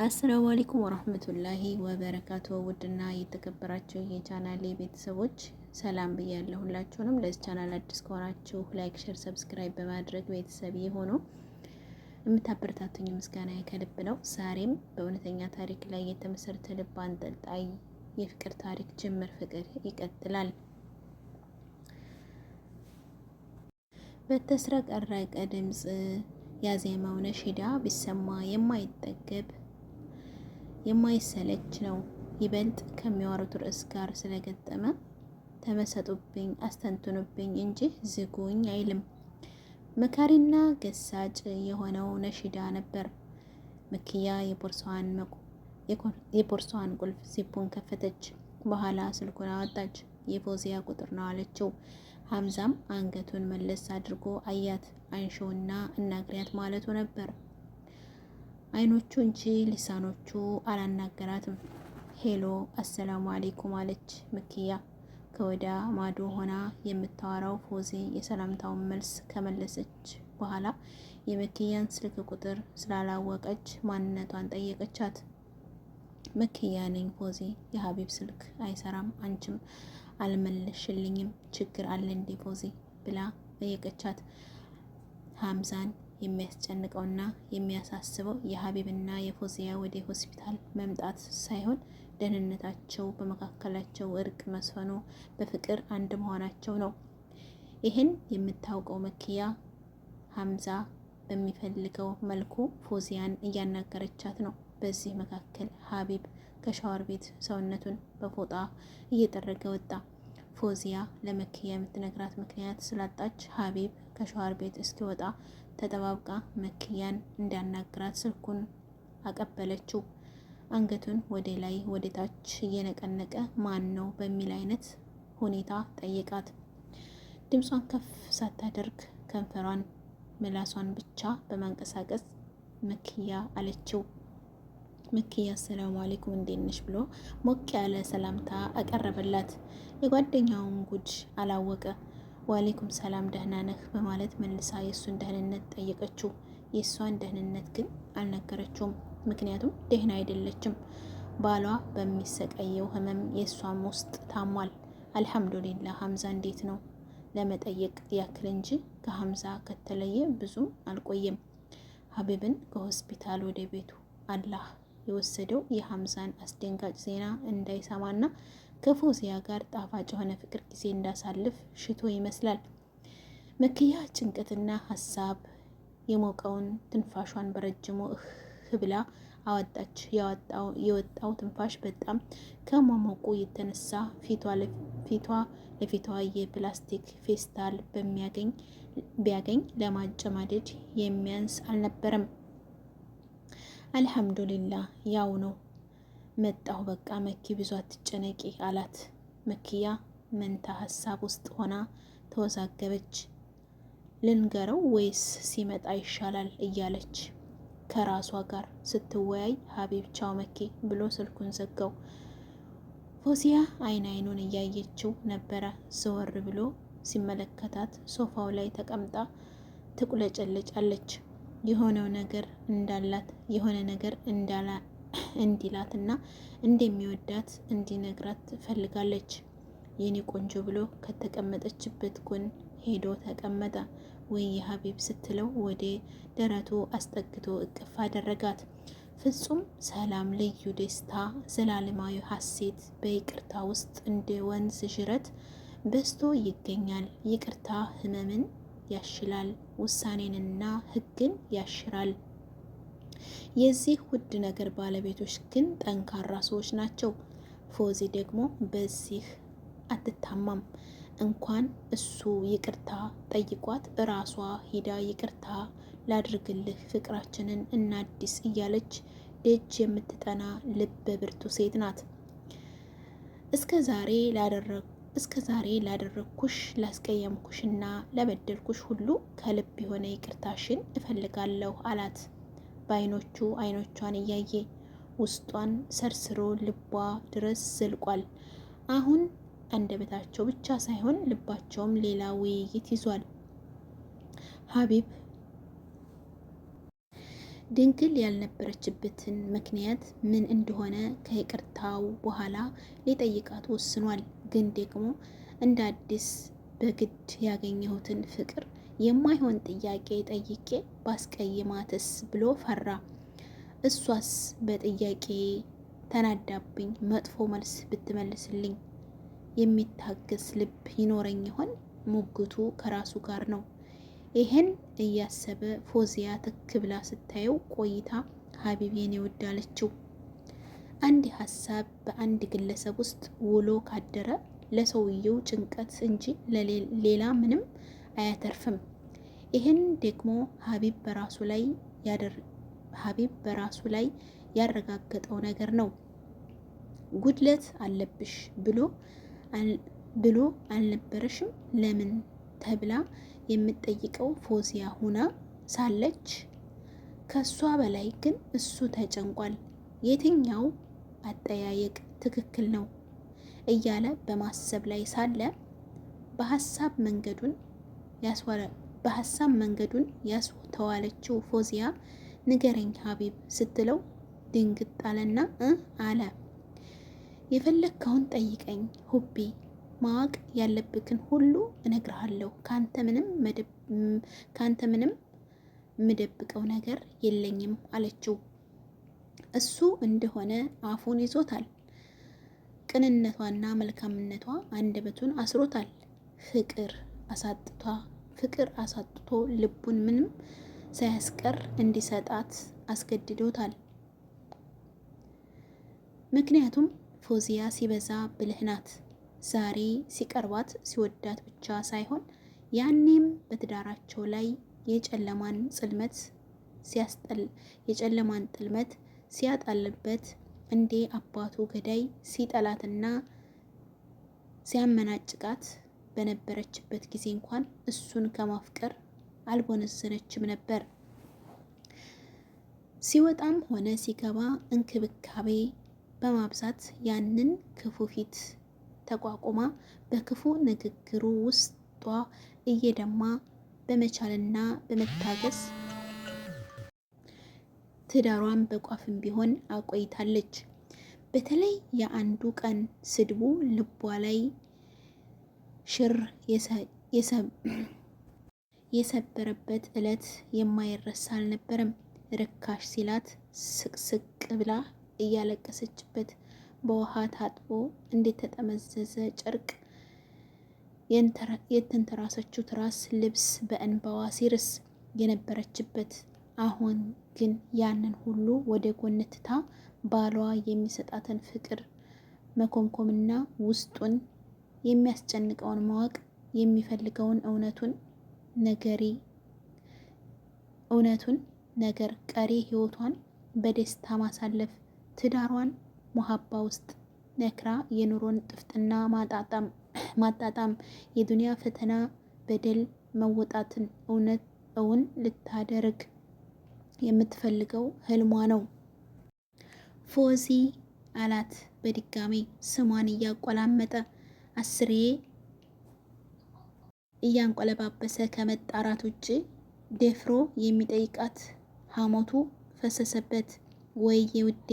السلام عليكم ورحمة الله وبركاته። ውድና የተከበራችሁ የቻናሌ ቤተሰቦች ሰላም ብያለሁ ሁላችሁንም። ለዚህ ቻናል አዲስ ከሆናችሁ like፣ share፣ subscribe በማድረግ ቤተሰብ የሆኑ የምታበረታቱኝ ምስጋና ከልብ ነው። ዛሬም በእውነተኛ ታሪክ ላይ የተመሰረተ ልብ አንጠልጣይ የፍቅር ታሪክ ጅምር ፍቅር ይቀጥላል። በተስረቀረቀ ድምፅ ያዜመው ነሺዳ ቢሰማ የማይጠገብ የማይሰለች ነው። ይበልጥ ከሚያወሩት ርዕስ ጋር ስለገጠመ ተመሰጡብኝ፣ አስተንትኑብኝ እንጂ ዝጉኝ አይልም። መካሪና ገሳጭ የሆነው ነሺዳ ነበር። ምክያ የቦርሳዋን ቁልፍ ዚፑን ከፈተች። በኋላ ስልኩን አወጣች። የፎዚያ ቁጥር ነው አለችው። ሀምዛም አንገቱን መለስ አድርጎ አያት። አንሺውና እናግሪያት ማለቱ ነበር። አይኖቹ እንጂ ሊሳኖቹ አላናገራትም። Hello السلام عليكم አለች ምክያ። ከወዳ ማዶ ሆና የምታወራው ፎዚ የሰላምታውን መልስ ከመለሰች በኋላ የምክያን ስልክ ቁጥር ስላላወቀች ማንነቷን ጠየቀቻት። ምክያ ነኝ ፎዚ፣ የሀቢብ ስልክ አይሰራም፣ አንቺም አልመለሽልኝም፣ ችግር አለ እንዴ ፎዚ ብላ ጠየቀቻት። ሀምዛን የሚያስጨንቀውና የሚያሳስበው የሀቢብና የፎዚያ ወደ ሆስፒታል መምጣት ሳይሆን ደህንነታቸው፣ በመካከላቸው እርቅ መስፈኑ፣ በፍቅር አንድ መሆናቸው ነው። ይህን የምታውቀው መኪያ ሀምዛ በሚፈልገው መልኩ ፎዚያን እያናገረቻት ነው። በዚህ መካከል ሀቢብ ከሻወር ቤት ሰውነቱን በፎጣ እየጠረገ ወጣ። ፎዚያ ለመኪያ የምትነግራት ምክንያት ስላጣች ሀቢብ ከሻወር ቤት እስኪወጣ ተጠባብቃ መክያን እንዳናግራት ስልኩን አቀበለችው። አንገቱን ወደ ላይ ወደ ታች እየነቀነቀ ማን ነው በሚል አይነት ሁኔታ ጠየቃት። ድምጿን ከፍ ሳታደርግ ከንፈሯን ምላሷን ብቻ በማንቀሳቀስ መክያ አለችው። መክያ አሰላሙ አለይኩም እንዴት ነሽ ብሎ ሞቅ ያለ ሰላምታ አቀረበላት። የጓደኛውን ጉድ አላወቀ። ዋሌኩም ሰላም ደህና ነህ በማለት መልሳ የእሱን ደህንነት ጠየቀችው። የእሷን ደህንነት ግን አልነገረችውም። ምክንያቱም ደህና አይደለችም። ባሏ በሚሰቃየው ህመም የእሷም ውስጥ ታሟል። አልሐምዱሊላ ሀምዛ እንዴት ነው ለመጠየቅ ያክል እንጂ ከሀምዛ ከተለየ ብዙም አልቆየም። ሀቢብን ከሆስፒታል ወደ ቤቱ አላህ የወሰደው የሀምዛን አስደንጋጭ ዜና እንዳይሰማና ከፎዚያ ጋር ጣፋጭ የሆነ ፍቅር ጊዜ እንዳሳልፍ ሽቶ ይመስላል። መክያ ጭንቀትና ሀሳብ የሞቀውን ትንፋሿን በረጅሙ እህ ብላ አወጣች። የወጣው ትንፋሽ በጣም ከመሞቁ የተነሳ ፊቷ ለፊቷ የፕላስቲክ ፌስታል ቢያገኝ ለማጨማደድ የሚያንስ አልነበረም። አልሐምዱሊላህ ያው ነው መጣሁ በቃ መኪ ብዙ አትጨነቂ አላት። መኪያ መንታ ሀሳብ ውስጥ ሆና ተወዛገበች። ልንገረው ወይስ ሲመጣ ይሻላል እያለች ከራሷ ጋር ስትወያይ ሀቢብ ቻው መኪ ብሎ ስልኩን ዘጋው። ፎሲያ አይን አይኑን እያየችው ነበረ። ዘወር ብሎ ሲመለከታት ሶፋው ላይ ተቀምጣ ትቁለጨለጫለች። የሆነው ነገር እንዳላት የሆነ ነገር እንዳላ እንዲላትና እንደሚወዳት እንዲነግራት ፈልጋለች። የኔ ቆንጆ ብሎ ከተቀመጠችበት ጎን ሄዶ ተቀመጠ። ወይ ሀቢብ ስትለው ወደ ደረቱ አስጠግቶ እቅፍ አደረጋት። ፍጹም ሰላም፣ ልዩ ደስታ፣ ዘላለማዊ ሐሴት በይቅርታ ውስጥ እንደ ወንዝ ጅረት በዝቶ ይገኛል። ይቅርታ ህመምን ያሽላል፣ ውሳኔንና ህግን ያሽራል። የዚህ ውድ ነገር ባለቤቶች ግን ጠንካራ ሰዎች ናቸው። ፎዚ ደግሞ በዚህ አትታማም። እንኳን እሱ ይቅርታ ጠይቋት እራሷ ሂዳ ይቅርታ ላድርግልህ ፍቅራችንን እናዲስ እያለች ደጅ የምትጠና ልበ ብርቱ ሴት ናት። እስከ ዛሬ ላደረግኩሽ ላስቀየምኩሽና ለበደልኩሽ ሁሉ ከልብ የሆነ ይቅርታሽን እፈልጋለሁ አላት። በአይኖቹ አይኖቿን እያየ ውስጧን ሰርስሮ ልቧ ድረስ ዘልቋል። አሁን አንደበታቸው ብቻ ሳይሆን ልባቸውም ሌላ ውይይት ይዟል። ሀቢብ ድንግል ያልነበረችበትን ምክንያት ምን እንደሆነ ከይቅርታው በኋላ ሊጠይቃት ወስኗል። ግን ደግሞ እንደ አዲስ በግድ ያገኘሁትን ፍቅር የማይሆን ጥያቄ ጠይቄ ባስቀይማትስ ብሎ ፈራ። እሷስ በጥያቄ ተናዳብኝ መጥፎ መልስ ብትመልስልኝ የሚታገስ ልብ ይኖረኝ ይሆን? ሙግቱ ከራሱ ጋር ነው። ይህን እያሰበ ፎዚያ ትክ ብላ ስታየው ቆይታ ሀቢቤን ይወዳለችው። አንድ ሀሳብ በአንድ ግለሰብ ውስጥ ውሎ ካደረ ለሰውየው ጭንቀት እንጂ ሌላ ምንም አያተርፍም። ይህን ደግሞ ሀቢብ በራሱ ላይ ያረጋገጠው ነገር ነው። ጉድለት አለብሽ ብሎ አልነበረሽም ለምን ተብላ የምትጠይቀው ፎዚያ ሁና ሳለች ከሷ በላይ ግን እሱ ተጨንቋል። የትኛው አጠያየቅ ትክክል ነው እያለ በማሰብ ላይ ሳለ በሀሳብ መንገዱን ያስተዋለችው ፎዚያ ንገረኝ ሀቢብ ስትለው ድንግጥ አለና አለ የፈለግከውን ጠይቀኝ ሁቢ ማወቅ ያለብክን ሁሉ እነግርሃለሁ። ካንተ ምንም የምደብቀው ነገር የለኝም አለችው። እሱ እንደሆነ አፉን ይዞታል። ቅንነቷና መልካምነቷ አንደበቱን አስሮታል። ፍቅር አሳጥቷ ፍቅር አሳጥቶ ልቡን ምንም ሳያስቀር እንዲሰጣት አስገድዶታል። ምክንያቱም ፎዚያ ሲበዛ ብልህ ናት። ዛሬ ሲቀርባት ሲወዳት ብቻ ሳይሆን ያኔም በትዳራቸው ላይ የጨለማን ጽልመት ሲያስጠል የጨለማን ጥልመት ሲያጣልበት እንዴ አባቱ ገዳይ ሲጠላትና ሲያመናጭቃት በነበረችበት ጊዜ እንኳን እሱን ከማፍቀር አልቦነዘነችም ነበር። ሲወጣም ሆነ ሲገባ እንክብካቤ በማብዛት ያንን ክፉ ፊት ተቋቁማ በክፉ ንግግሩ ውስጧ እየደማ በመቻልና በመታገስ ትዳሯን በቋፍም ቢሆን አቆይታለች። በተለይ የአንዱ ቀን ስድቡ ልቧ ላይ ሽር የሰበረበት ዕለት የማይረሳ አልነበረም። ርካሽ ሲላት ስቅስቅ ብላ እያለቀሰችበት በውሃ ታጥቦ እንደተጠመዘዘ ጨርቅ የተንተራሰችው ትራስ ልብስ በእንባዋ ሲርስ የነበረችበት አሁን ግን ያንን ሁሉ ወደ ጎን ትታ ባሏ የሚሰጣትን ፍቅር መኮምኮምና ውስጡን የሚያስጨንቀውን ማወቅ የሚፈልገውን እውነቱን ነገር ቀሪ ህይወቷን በደስታ ማሳለፍ ትዳሯን ሙሀባ ውስጥ ነክራ የኑሮን ጥፍጥና ማጣጣም የዱንያ ፈተና በደል መወጣትን እውነት እውን ልታደርግ የምትፈልገው ህልሟ ነው። ፎዚ አላት በድጋሚ ስሟን እያቆላመጠ አስሬ እያንቆለባበሰ ከመጣራት ውጭ ደፍሮ የሚጠይቃት ሐሞቱ ፈሰሰበት። ወይዬ ውዴ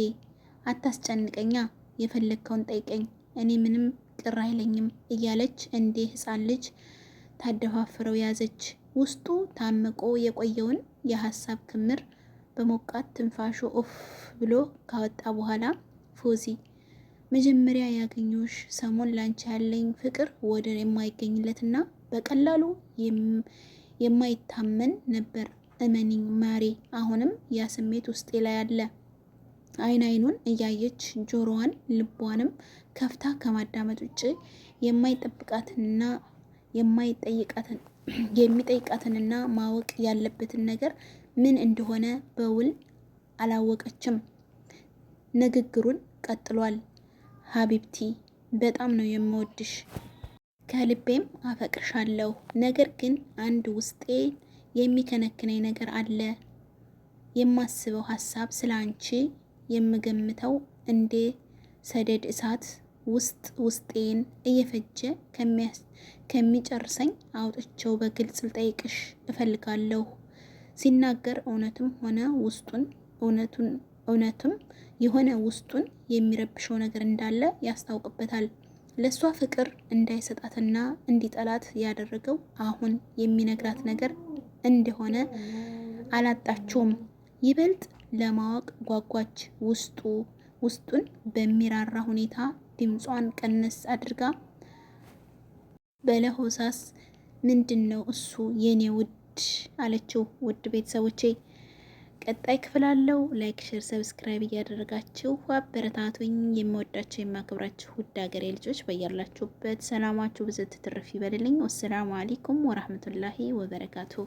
አታስጨንቀኛ፣ የፈለግከውን ጠይቀኝ፣ እኔ ምንም ቅር አይለኝም እያለች እንዴ ህፃን ልጅ ታደፋፍረው ያዘች። ውስጡ ታምቆ የቆየውን የሀሳብ ክምር በሞቃት ትንፋሹ ኡፍ ብሎ ካወጣ በኋላ ፎዚ መጀመሪያ ያገኘሁሽ ሰሞን ላንቺ ያለኝ ፍቅር ወደር የማይገኝለትና በቀላሉ የማይታመን ነበር። እመኒኝ ማሬ፣ አሁንም ያ ስሜት ውስጤ ላይ አለ። አይን አይኑን እያየች ጆሮዋን ልቧንም ከፍታ ከማዳመጥ ውጭ የማይጠብቃትንና የማይጠይቃትን የሚጠይቃትንና ማወቅ ያለበትን ነገር ምን እንደሆነ በውል አላወቀችም። ንግግሩን ቀጥሏል። ሀቢብቲ በጣም ነው የምወድሽ፣ ከልቤም አፈቅርሻለሁ። ነገር ግን አንድ ውስጤ የሚከነክነኝ ነገር አለ። የማስበው ሀሳብ ስለ አንቺ የምገምተው እንዴ ሰደድ እሳት ውስጥ ውስጤን እየፈጀ ከሚጨርሰኝ አውጥቼው በግልጽ ልጠይቅሽ እፈልጋለሁ። ሲናገር እውነትም ሆነ ውስጡን እውነቱን እውነትም የሆነ ውስጡን የሚረብሸው ነገር እንዳለ ያስታውቅበታል። ለእሷ ፍቅር እንዳይሰጣትና እንዲጠላት ያደረገው አሁን የሚነግራት ነገር እንደሆነ አላጣችውም። ይበልጥ ለማወቅ ጓጓች። ውስጡ ውስጡን በሚራራ ሁኔታ ድምጿን ቀነስ አድርጋ በለሆሳስ ምንድን ነው እሱ የኔ ውድ አለችው። ውድ ቤተሰቦቼ ቀጣይ ክፍል አለው። Like፣ share፣ subscribe እያደረጋችሁ አበረታቱኝ። የምወዳችሁ የማከብራችሁ ውድ ሀገሬ ልጆች በያላችሁበት ሰላማችሁ ብዝት ትርፍ ይበልልኝ። والسلام عليكم ورحمة الله وبركاته።